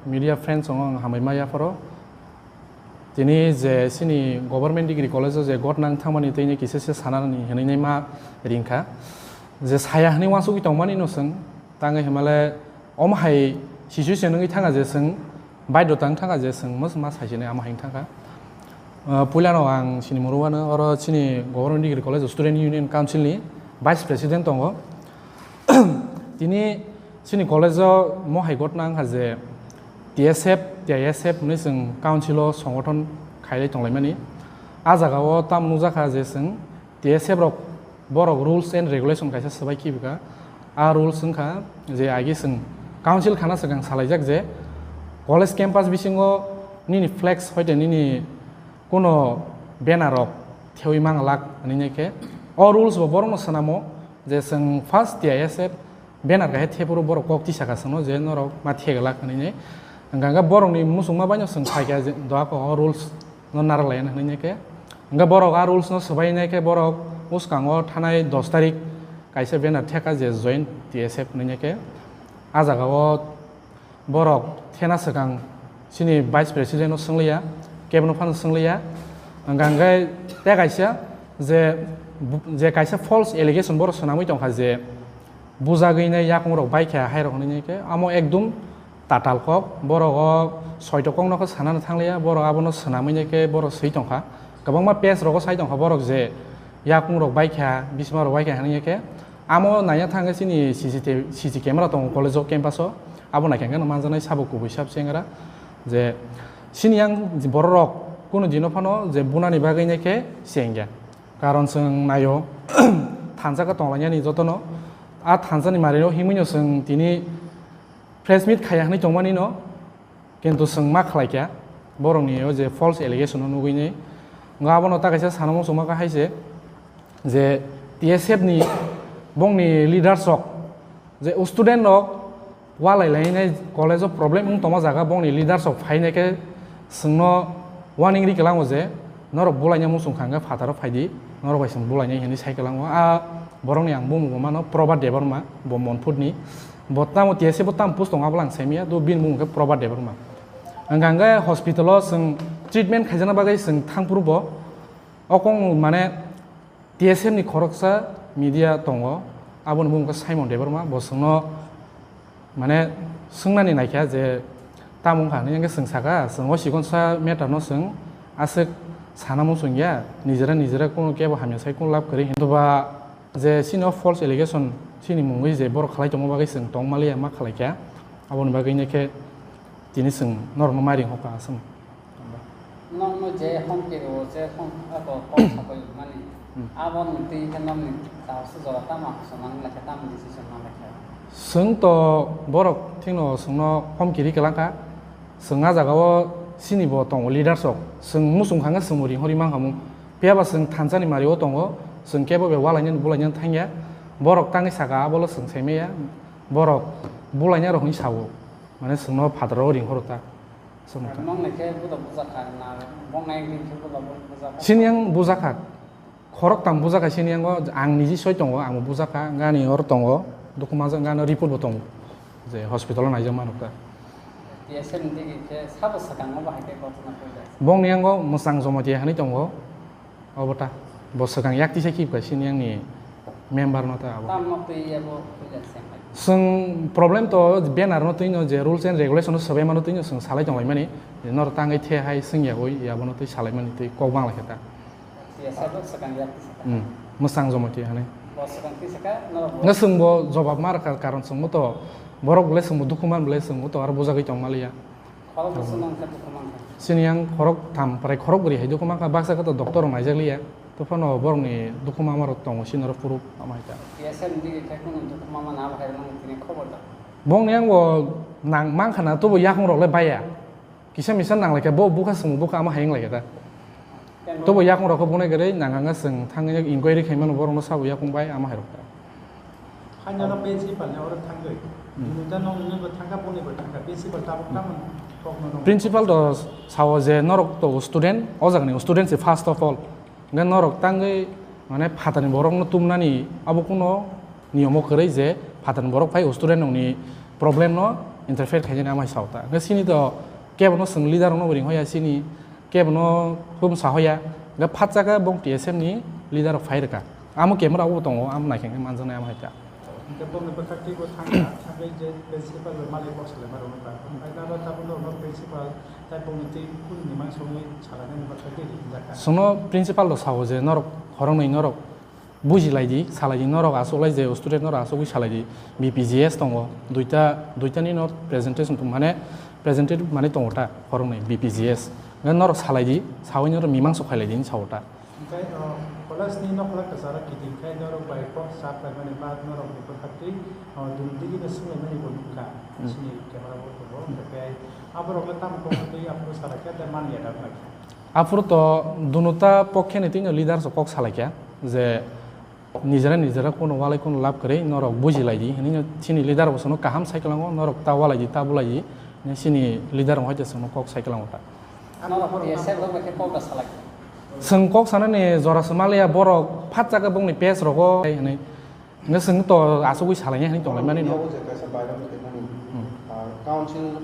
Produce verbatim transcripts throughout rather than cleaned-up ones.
Media friends tongo ang hambai ma yapharo. Tini je chini government degree college o je gotnang thangmani tei kisa se sanani hinwi ma ringkha. Je saya hinwi uansugwi tongmani no chwng tangwi himale omo hai situation wngwi thanga je chwng baidota wng thanga je chwng mos ma saisini ama hai thangkha. Ah, puilano ang chini muru wano oro chini government degree college o student union council ni vice president tongo. Tini chini college o mohai gotna wngkha je T S F, T I S F hinwi chwng council o songothon khailai tonglaimani. A jaga o tamo nukjakha je chwng T S F rok borok rules and regulation kaisa swbai khibika. A rules wngkha je agi chwng council khana swkang salaijak je college campus bisingo nini flex hoite nini kuno banner rok thewi manglak hinwi khe o rules bo borokno swnamo je chwng first T I S F banner kaisa thephuru borok kok tisaka chwngno je norok ma theglak hinwi. Hwnkha hwnkhe borokni muchungma baino chwng phaikha je doa kok o rules no narwk laina hinwi khe. Hwnkhe borok a rules no swbai nai khe borok bwskango thanai dos tarik kaisa banner theka je join T S F hinwi khe. A jaga o borok thena swkang chini vice president no swnglia, kebo no phano swnglia. Hwnkha hwnkhe tei kaisa je bu-, je kaisa false allegation borok swnamwi tongkha je bujagwi nai yakung rok baikha hai rok hinwi khe amo ekdum tatal kok, borok o soito kok no khe sana no thanglia, borok abono swnamwi nai khe borok swi tongkha. Kwbangma page rogo sai tongkha borok je yakung rok baikha, bisma rok baikha hinwi khe amo naina thangkhe chini C C T V, C C camera tongo college o campus o, abo naikha khe no manjaknai sabo kubui sab se wngkha je chini yang borok rok kunu dino phano je bunani bagwi nai khe se wngya. Karon chwng naio thansa khe tonglainani jotono. A thansa ni mari o himwi no chwng tini press meet khaiya hinwi tongmani no, kintu chwng ma khlai kha borokni o je false allegation no nugwi nai. Nga abono ta kaisa sana muchungma kha hai se je T S F ni bongni leaders rok je student rok walai lainai college o problem wng tongma jaga bongni leaders rok phainai khe chwngno warning ri kwlango je norok bulaina muchung kha hwnkhe phataro phaidi, norok bai chwng bulainai hinwi sai kwlango. A borokni ang bumung bo mano Prabhat Debbarma, bo Monphutni, bo tamo T S F bo tamo post tongo abola ang saimanya, do bini bumung khe Prabhat Debbarma. Hwnkha hwnkhe hospital o chwng treatment khaijakna bagwi chwng thangphuru bo okong mane T S F ni khoroksa media tongo, aboni bumung khe Simon Debbarma, bo chwngno mane swngnani naikha je tamo wngkha hinwi, hwnkhe chwng saka, chwng o chikonsa matter no chwng aswk sana muchung ya, nijera nijera kuno kebo hamya sai kuno lab kwrwi hinwi. Hintuba je chini o false allegation chini mungwi je borok khlai tongma bagwi chwng tong maliya ma khlai kha, aboni bagwi hwnkhe tini chwng norokno mairing hoka aswk. Nokno je hom kebo je hom ako kok sapai mani. Hmm. Abo ni twi khe nokni tao se jora tamo hasonang lai khe tamo decision nang lai khe. Chwng to borok thikno chwngno hom kiri kwlangkha. Chwng a jaga o chini bo tongo leaders rok. Chwng muchung kha hwnkhe chwng bo ring hori mankha mung. Phiya ba chwng thansa ni mari o tongo. Chwng kebo be walainani bulainani thangya. Borok tangwi saka abo le chwng saimaya. Borok bulaina rok hinwi sao. Mane chwngno phataro ring horo ta. Chwng ta. Nong nai khe buda bujakha na, bong nai ring khe buda bu-, bujakha. Sini yang bujakha. Khorok tam bujakha sini yango, ang niji soi tongo, ang bujakha, gani oro tongo, dukhu majak gani report bo tongo. Je hospital o naijak mano ta. T S F ni digi khe sabo swkang no bahai khe kothoma khe. Bong ni yango mwsang jomotia hinwi tongo. Obo ta, bo swkang yak tisa kip kha sini yang ni member no ta abo. Tam nok twi abo twi jak sem bai. Chwng problem to banner no twi no je rules and regulation no swbai mano twi no chwng salai tong lai mani. Nor tangwi the hai swng ya oi ya bono twi salai mani twi kok bang lai khe ta. Twi ya sa bo swkang yak tisa kha. Hmm. Mwsang jomo twi hani. Bo swkang twi saka no bo. Nga chwng bo jobab mar kha karon chwng mo to borok bole chwng bo dukhu man bole chwng mo to aro bujagwi tong maliya. Khorok bwswk mankha, dukhu mankha. Sini yang khorok tham, prai khorok bwrwi hai dukhu mankha, baksa khe to doctor rok naijak liya. To phano borokni dukhu mama rok tongo, sini rok phuru ama hai ta. T S F ni digi khe kunu dukhu mama na bahai rok tini khobor da. Bongni yang bo nang mankha na, tobo yakung rok le baya. Kisa misa nang lai khe bo bukha swng bukha ama hai wng lai khe ta. Tobo yakung rok khe bunai kwrwi nang hwnga chwng thangwi inquiry khai mano borok no sabo yakung bai ama hai rok ta. Haino no principal ni oro thangwi. Hmm. Nini ta nong nini bo thangkha boni bo thangkha principal tabuk tamo kok no nong. Principal to sao je norok to student, o jaga ni student se first of all. Hwnkhe norok tangwi mane phatar ni borok no tumnani abo kuno niyom o kwrwi je phatar ni borok phai student rok ni problem no Interfere khainani amai sao ta. Hwnkhe sini to kebono chwng leader rokno bo ring hoya, sini kebono kum sa hoya. Hwnkhe phatsa khe bong T S F ni leader rok phai rwkha. Amo camera o tongo, amo naikhe manjaknai amo hai ta. Hwnkhe bongni bwkhaktwi bo thangkha, thangwi je principal bai malai kok salaima rwkha. Hwnkhe aro tabukno bo principal tai bongni twi kunu ni mangsa wngwi salainani bwkhaktwi ri hwnjakha. Chwngno principal rok sao je norok khoroknwi norok buji lai di, salai di, norok aswk lai je student norok aswk wi salai di, B P G S tongo, duita, duita ni no presentation tong mane, presented mane tongo ta, khoroknwi B P G S. Hwnkhe norok salai di, sawi norok mimang sok khailai di, hinwi sao ta. Hwnkhe, o, college ni nokla kwcharo kiting khai norok bai kok sa khlaimani ba norok ni bwkhaktwi, o, dum digi no swnglaimani bo nukha, Hmm. sini camera bo tongo, hwnkhe aborok le tamo kok twi aphuru salai khe, tei mani ya da khlai kha. Aphuru to dunuta pokhe ni twi no leader rok kok salai kha je, nijera nijera kuno walai kuno lab kwrwi norok buji lai di hinwi no chini leader bo chwngno kaham sai kwlango, norok ta walai di, ta bulai di hinwi chini leader rok hai chwngno kok sai kwlango ta. Norok T S F rok bai khe kok da salai kha. Chwng kok sanani jora se maliya, borok phatsa khe bongni page rogo hinwi. Hwnkhe chwng to asugwi salaina hinwi tonglaimani no. Yago je kaisa viral khaimani, Hmm. ah, council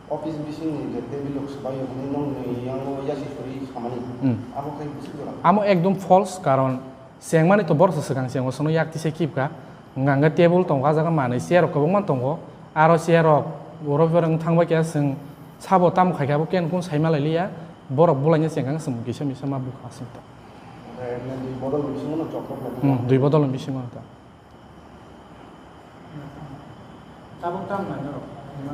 office bisingni je table rok swbaio hinwi nongni yango yasi suri samani. Hmm. Abo khai bwswk jora? Amo ekdom false, karon chengmani to borok se swkang chengo, chwngno yak tisa kip kha. Hwnkhe table tongo, ah jaga manwi chair rok kwbangma tongo. Aro chair rok oro borok wng thangbai khe chwng sabo tamo khai khe abo ken kun sai malai liya. Borok bulaina chengkha chwng kisa misa ma bukha aswk ta. Oke, nang dui bodol ni bisingo no chokrok lai Hmm, dui bodol ni bisingo ta. Tabuk tamo nai norok?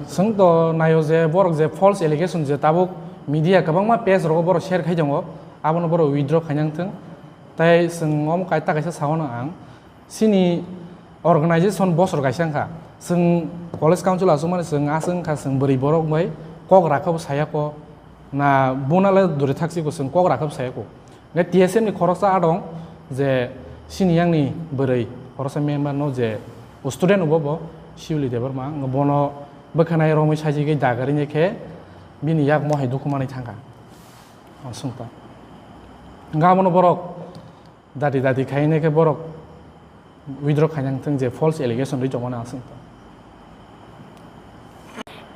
Chwng to naio je borok je false allegation je tabuk media kwbangma page rogo borok share khai tongo, abono borok withdraw khainang thung. Tai chwng omo kai ta kaisa sao no ang, chini organization bosor kaisa wngkha, chwng college council achukmani chwng aswk wngkha, chwng bwrwi borok bai kok rakha bo saya kho, na buna le dure thak siko chwng kok rakha bo saya kho. Hwnkhe T S F ni khoroksa a dong je sini yang ni bwrwi khoroksa member no je student bo bo Sibili Debbarma, hwnkhe bono bwkhanai romwi sajigwi dagarwi khe bini yak mohai dukhu manwi thangkha. O swngkha. Hwnkhe abono borok dati dati khainai khe borok withdraw khainang thung je false allegation rwi tongmani aswk to.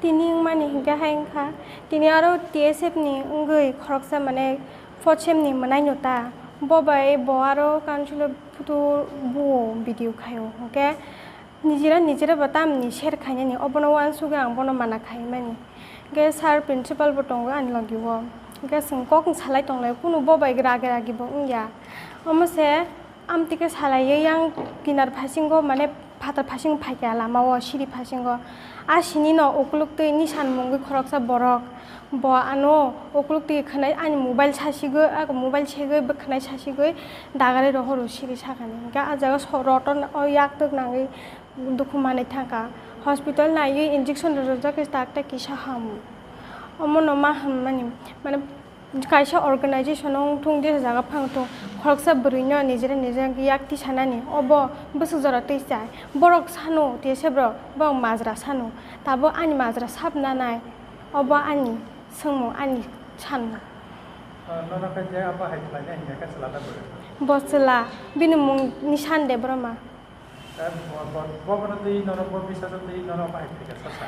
Tini wngmani hinkhe hai wngkha, tini aro T S F ni wngwi khoroksa mane fourth sem ni mwnaino ta, bo bai bo aro council o photo buo video khaio, hinkhe nijera nijera bo tamni share khainani, obono uansugwi ang bono mana khaimani. Hinkhe sir principal bo tongo ani logi o, hinkhe chwng kok salai tonglai, kunu bo bai ragi ragi bo wngya, omo se. Amtwi khe salaiwi yang kinar phasingo, mane phatar phasingo phaikha lamao, siri phasingo. A sinino ukuluktwi nisan mungwi khoroksa borok. Bo ano ukuluktwi khwnai ani mobile sasigwi, a mobile segwi bwkhwnai sasigwi dagarwi rohoro siri sakani. Hinkhe a jaga so-, roton o yaktwk nangwi dukhu manwi thangkha. Hospital naiwi injection rwjak khe tak tak kisa hamu. Omono ma hammani, mane, Kaisa organization wng thung, jesa jaga phang thung, khoroksa bwrwino nijera nijera yak tisanani, obo bwswk jora twi chai. Borok sano, T S F rok, borok majra sano, tabuk ani majra sab nanai, obo ani swngmung, ani sanmung. Ah, nono khe je abo hai khlainai hinkhe chwla da bwrwi? Bo chwla, bini mung Nishan Debbarma. Bo, bo, bo bono twi nono, bo bisajwk twi nono bahai khaikha sasa.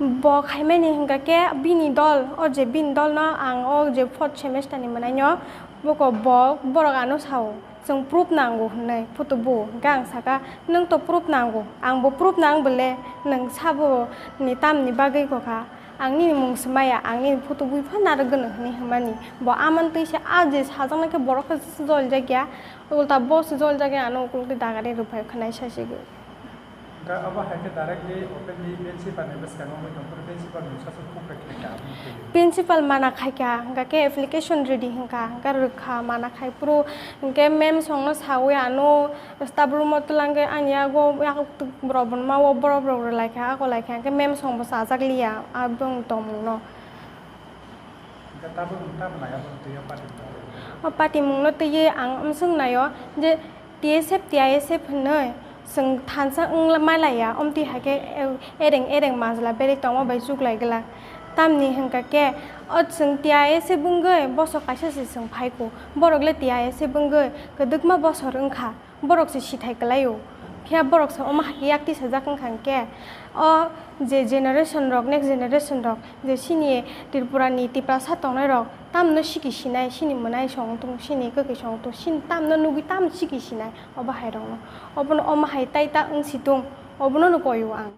Bo khaimani hwnkha khe bini dol, o je bini dol no ang o je fourth semester ni mwnaino, boko bo, borok ano sao, "Chwng proof nango," hwnwi photo bu. Hwnkhe ang sakha, "Nwng to proof nango, ang bo proof nang bole, nwng sabo ni tamni bagwi kokha." Ang nini mung swmaya, ang nini photo bui phano narwk gwnang hwnwi hwnmani. Bo amani twi se a je sajaknai khe borok khe joljak ya, ulta bo se joljak ya, ano ukulok twi dagarwi rwphai khwnai sasigwi. Hwnkhe abo hai khe directly openly principal ni bwskango wngwi tongphuru, principal mungsa se khuk bai khe kha, abo wngkhe. Principal mana khai kha, hwnkha khe application ready hwnkha, hwnkhe rwkha mana khai phuru, hwnkhe ma'am songno sawi ano, Staff room o twlang khe ani yago, yago borok bo numa o borok rok rwlai kha, ako lai kha, hwnkhe ma'am song bo chajak liya, aboni tongmung no. Hwnkhe tabuk nwng tamo nai abo twi o patimung? O patimung no twiwi ang bwswk naio je T S F, T I S F hwnwi chwng thansa wng ma laiya, omtwi hai khe ereng ereng majla berwi tongma bai chuklai glak. Tamni hwnkha khe o chwng T I S F wngwi bosok kaisa se chwng phai kho, borok le T I S F wngwi kwdwkma bosor wngkha. Borok se sithai kwlaio. Phiya borok se omo hai khe yak tisajak wngkha hwnkhe, o je generation rok, next generation rok, je chini Tripura ni Tiprasa tongnai rok tamno siki sinai, chini mwnai song tong, chini kwkwi song tong, chini tamno nugwi tam siki sinai, obo hai rokno. Obono omo hai tai ta wng si tong, obono no koi o ang.